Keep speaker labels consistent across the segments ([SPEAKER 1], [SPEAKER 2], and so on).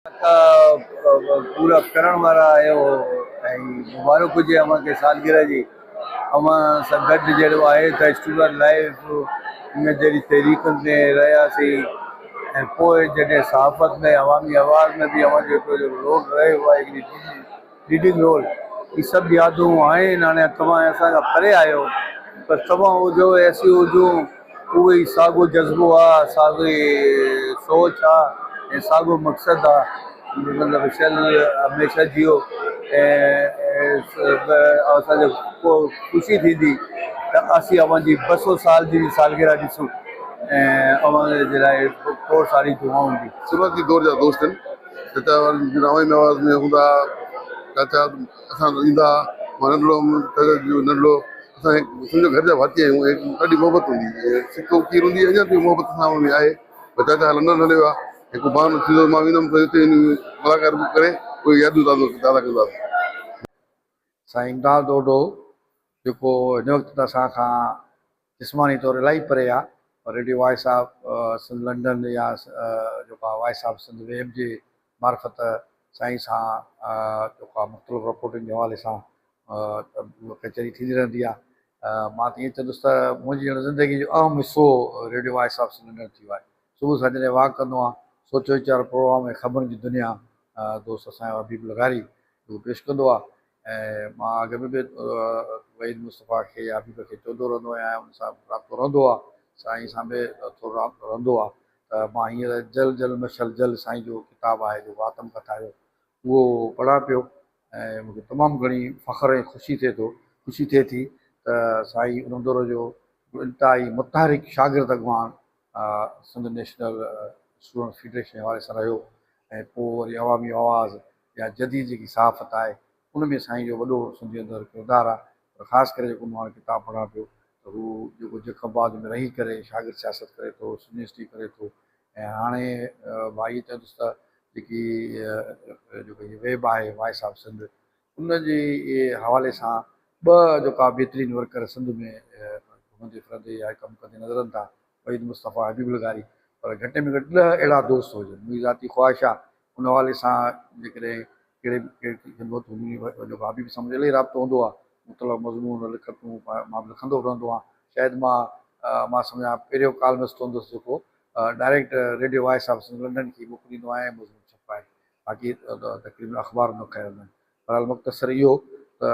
[SPEAKER 1] پورا ڪرڻ وارا آهيو ۽ مبارڪ هجي اوهان کي سالگرهه جي. اوهان سان گڏ جهڙو آهي ته اسٽوڊنٽ لائيف ان جهڙي تحريڪن ۾ رهياسين ۽ پوء جڏهن صحافت ۾ عوامي آواز ۾ به اوهان جو هڪڙو جهڙو رول رهيو آهي هڪڙي ليڊنگ رول هي سڀ يادون آهن هاڻي توهان اسان کان پري آهيو پر توهان هجو ۽ اسين هجون اهو ئي ساڳو جذبو آ ساڳي سوچ آ ۽ ساڳو مقصد آ مطلب شل هميشه جيئو ۽ اسان کي خوشي ٿيندي ته اسين اوهان جي 200 سال جي سالگرهه ڏسون ۽ اوهان جي لاء کوڙ ساري دعائون به.
[SPEAKER 2] شروعاتي دور جا دوست آهن. چاچا جناح نواز ۾ هوندا ها، چاچا اسان وٽ ايندا ها، مان ننڍڙو هوم، چاچا جو ننڍڙو، اسان سمجهو گهر جا ڀاتي آهيون ۽ ڏاڍي محبت هوندي هئي، سڪ کير هوندي هئي، اڃا به محبت اسان ۾ آهي، پر چاچا لنڊن هليو ويو آهي، هڪ بهانو ٿيندو مان ويندم ته اتي وڃي ملاقات ڪري اهي يادون تازا ڪنداسين.
[SPEAKER 3] سائين امداد اوڍو جيڪو هن وقت ته اسان کان جسماني طور الاهي پري آ پر radio voice of Sindh London يا جيڪو آ وائس آف سنڌ ويب جي معرفت سائين سان جيڪو آ مختلف رپورٽن جي حوالي سان ڪچهري ٿيندي رهندي آ. مان ته ائين چوندس ته منهنجي ڄڻ زندگي جو اهم حصو radio voice of Sindh London ٿي ويو آهي. صبح سان جڏهن واڪ ڪندو آهيان سوچ ويچار پروگرام ۽ خبرن جي دنيا دوست اسان جو حبيب لغاري جيڪو پيش ڪندو آهي ۽ مان اڳ ۾ به وحيد مصطفيٰ کي يا حبيب کي چوندو رهندو آهيان ۽ ان سان رابطو رهندو آهي سائين سان به ٿورو رابطو رهندو آهي ته مان هينئر جل جل مشعل جل سائين جو ڪتاب آهي جيڪو آتم ڪٿا جو اهو پڙهان پيو ۽ مون کي تمام گهڻي فخر ۽ خوشي ٿئي ٿو خوشي ٿئي ٿي ته سائين ان دور جو انتهائي متحرڪ شاگرد اڳواڻ سنڌ نيشنل اسٽوڊنٽس فيڊريشن جي حوالي سان رهيو ۽ پوء وري عوامي آواز يا جديد جيڪي صحافت آهي ان ۾ سائين جو وڏو سنڌ جي اندر ڪردار آهي پر خاص ڪري جيڪو مان هاڻي ڪتاب پڙهان پيو ته هو جيڪو جيڪب آباد ۾ رهي ڪري شاگرد سياست ڪري ٿو يونيورسٽي ڪري ٿو ۽ هاڻي ڀائي چوندس ته جيڪي جيڪو هي ويب آهي وائس آف سنڌ ان جي حوالي سان ٻه جيڪا بهترين ورڪر سنڌ ۾ گهمندي ڦرندي يا ڪم ڪندي نظر اچن ٿا وحيد مصطفيٰ حبيب لغاري پر گهٽ ۾ گهٽ 10 اهڙا دوست هجن منهنجي ذاتي خواهش آهي ان حوالي سان جيڪڏهن ڪهڙي به ڪهڙي خدمت هوندي جيڪو حبيب سان منهنجو الاهي رابطو هوندو آهي مختلف مضمون لکتون مان به لکندو به رهندو آهيان شايد مان مان سمجهان پهريون ڪالمسٽ هوندس جيڪو direct radio voice of Sindh London کي موڪليندو آهيان ۽ مضمون ڇپائي باقي تقريبن اخبارن ۾ خير نه. بهرحال مختصر اهو ته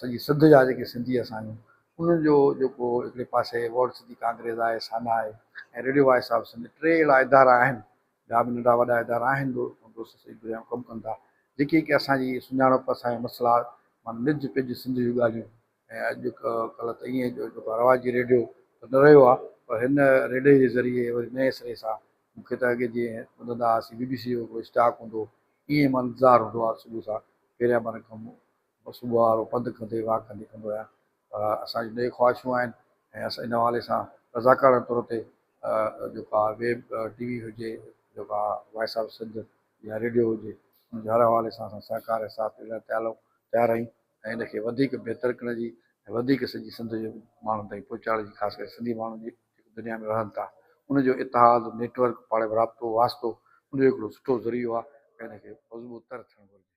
[SPEAKER 3] سڄي سنڌ جا جيڪي سنڌي اسان آهيون انهن جو جيڪو هڪڙي پاسي ورلڊ سنڌي ڪانگريس آهي، سانا آهي ۽ ريڊيو وائس آف سنڌ ٽي اهڙا ادارا آهن ٻيا به ننڍا وڏا ادارا آهن دوست سڄي دنيا ۾ ڪم ڪن ٿا جيڪي ڪي اسان جي سڃاڻپ اسان جا مسئلا معنيٰ نج پج سنڌ جون ڳالهيون ۽ اڄ ڪلهه ته ائين جو جيڪو رواجي ريڊيو ته نه رهيو آهي پر هن ريڊيو جي ذريعي وري نئين سري سان مون کي ته اڳي جيئن ٻڌندا هئاسين بي بي سي جو هڪڙو اسٽاڪ هوندو هو ائين مان انتظار هوندو آهي صبح سان پهريان مان ڪم صبح وارو پنڌ ڪندي واڪ ڪندي ڪندو آهيان پر اسان جون نيڪ خواهشون آهن ۽ اسان ان حوالي سان رضاڪارانه طور تي جيڪا ويب ٽي وي هجي جيڪا وائس آف سنڌ يا ريڊيو هجي ان جي هر حوالي سان اسان سهڪار ۽ ساٿ ڏيڻ لاء تيار آهيون ۽ ان کي وڌيڪ بهتر ڪرڻ جي ۽ وڌيڪ سڄي سنڌ جي ماڻهن تائين پهچائڻ جي خاص ڪري سنڌي ماڻهو جيڪي دنيا ۾ رهن ٿا ان جو اتحاد نيٽ ورڪ پاڻ ۾ رابطو واسطو ان جو هڪڙو سٺو ذريعو آهي ۽ ان کي مضبوط تر ٿيڻ گهرجي.